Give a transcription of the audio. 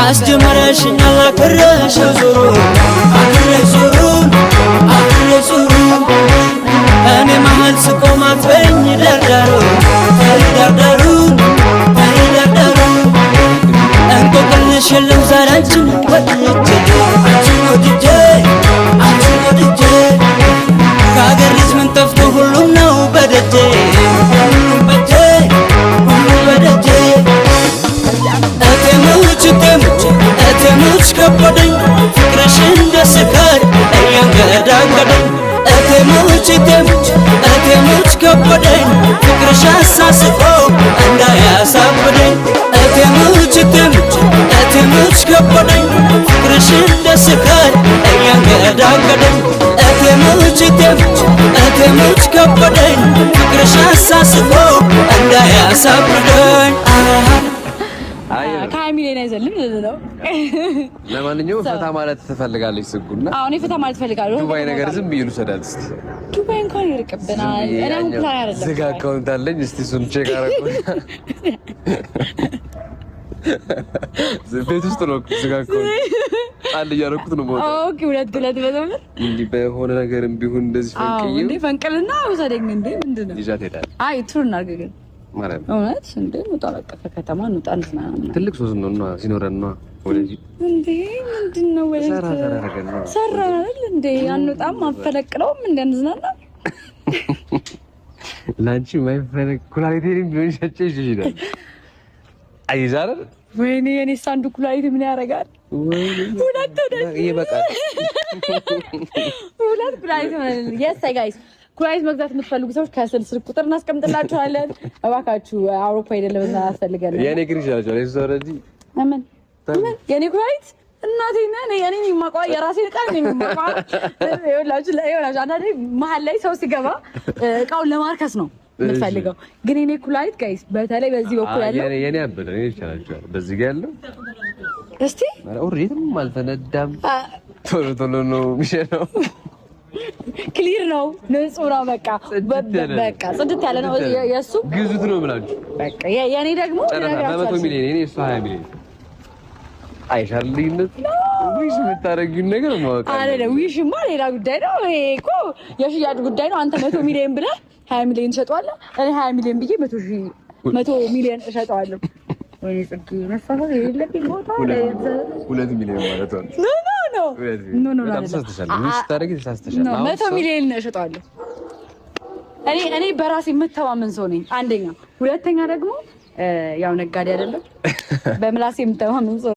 አስጀመረሽኛል አክብሬሽ ዞሮ አክብሬ ዞሩ አክብሬ ዞሩ እኔ መሀል ስቆም አትበይኝ ዳርዳሩ ተይ ዳርዳሩ ተይ ዳርዳሩ እንቆቅልሽ የለም ዛሬ አንቺን ወድጄ አንቺን ወድጄ አንቺን ወድጄ ከአገር ልጅ ምን ጠፍቶ ሁሉም ነው በደጄ ሁሉም በጄ ሁሉም በደጄ እቴሙች እቴሙች እቴሙች ከበደኝ ፍቅርሽ እንደ ስካር እያንገዳገደኝ እቴሙች እቴሙች እቴሙች ከበደኝ ፍቅርሽ አሳስቆ እንዳያሳብደኝ እቴሙች እቴሙች እቴሙች ከበደኝ ፍቅርሽ እንደ ስካር እያንገዳገደኝ እቴሙች እቴሙች እቴሙች ከበደኝ ፍቅርሽ አሳስቆ እንዳያሳብደኝ። ከ20 ሚሊዮን አይዘልም ነው። ለማንኛውም ፈታ ማለት ትፈልጋለች ስጉና አሁን እኔ ፈታ ማለት እፈልጋለሁ። ዱባይ ነገር ዝም ብዬ ልውሰዳት እስቲ። ዱባይ እንኳን ይርቅብናል። እኔ አሁን ፕላን አይደለም። ዝግ account አለኝ። እስቲ እሱን check አደረኩ። ቤት ውስጥ ነው ዝግ account ጣል እያደረኩት ነው። ቦታ Okay፣ ሁለት ሁለት በተምር እንዲህ በሆነ ነገርም ቢሆን እንደዚህ ፈንቅዬ እንዴ ፈንቅልና ውሰደኝ እንዴ ምንድን ነው? ይዣት ሄዳለሁ። አይ tour እናድርግ ግን ማለት ነው። እውነት እንዴ እንውጣ፣ በቃ ከከተማ እንውጣ፣ እንዝናና ምናምን። ትልቅ ሶስት ነው እና ሲኖረን ነው ወደዚህ እንዴ ምንድን ነው ወደ ሰራ ሰራ አደረገን ነው። ሰራ አይደል እንዴ? አንወጣም፣ አንፈለቅለውም እንዴ እንዝናና። ለአንቺ የማይፈለግ ኩላሊቴንም ቢሆን ሸጬ ይዤ እሄዳለሁ። አይዞህ አይደል? ወይኔ የኔስ አንዱ ኩላሊት ምን ያደርጋል? ሁለት ወደ ይበቃል። ሁለት ኩላሊት። Yes guys፣ ኩላሊት መግዛት የምትፈልጉ ሰዎች ከስር ስልክ ቁጥር እናስቀምጥላችኋለን። እባካችሁ አውሮፓ ሄደን ለመዝናናት ፈልገን ነው። የኔ ግን ይሻላል። የእሱ already ምን ምን የኔ ኩላሊት እናቴ ነህ እኔ እኔ የማውቀው የራሴን ዕቃ ነኝ የማውቀው። ይኸውላችሁ ይኸውላችሁ አንዳንዴ መሀል ላይ ሰው ሲገባ እቃውን ለማርከስ ነው የምትፈልገው። ግን የኔ ኩላሊት guys፣ በተለይ በዚህ በኩል ያለው የኔ አበደ እኔ ይሻላችኋል። በዚህ ጋር ያለው እስቲ Already የትም አልፈነዳም። ቶሎ ቶሎ ነው የሚሸነው። Clear ነው፣ ንጹህ ነው። በቃ ጽድት ያለ ነው። በቃ ጽድት ያለ ነው የእሱ። ግዙት ነው የምላችሁ። በቃ የኔ ደግሞ ጨረታ በ100 ሚሊዮን የኔ እሱ 20 ሚሊዮን አይሻል ልዩነት። Wish የምታደርጊውን ነገር ማወቅ አይደለም። Wish ማ ሌላ ጉዳይ ነው። ይሄ እኮ የሽያጭ ጉዳይ ነው። አንተ 100 ሚሊዮን ብለህ 20 ሚሊዮን ትሸጠዋለህ። እኔ 20 ሚሊዮን ብዬ 100 ሺህ 100 ሚሊዮን እሸጠዋለሁ። ወይኔ ጽጌ መሳሳት የሌለብኝ ቦታ 2 ሚሊዮን ማለት ነው። No, no, no, no, no። በጣም ተሳስተሻል። Wish ስታደርጊ ተሳስተሻል። No፣ 100 ሚሊዮን እሸጠዋለሁ። እኔ በራሴ የምተማመን ሰው ነኝ። አንደኛ፣ ሁለተኛ ደግሞ ያው ነጋዴ አይደለም በምላሴ የምተማመን ሰው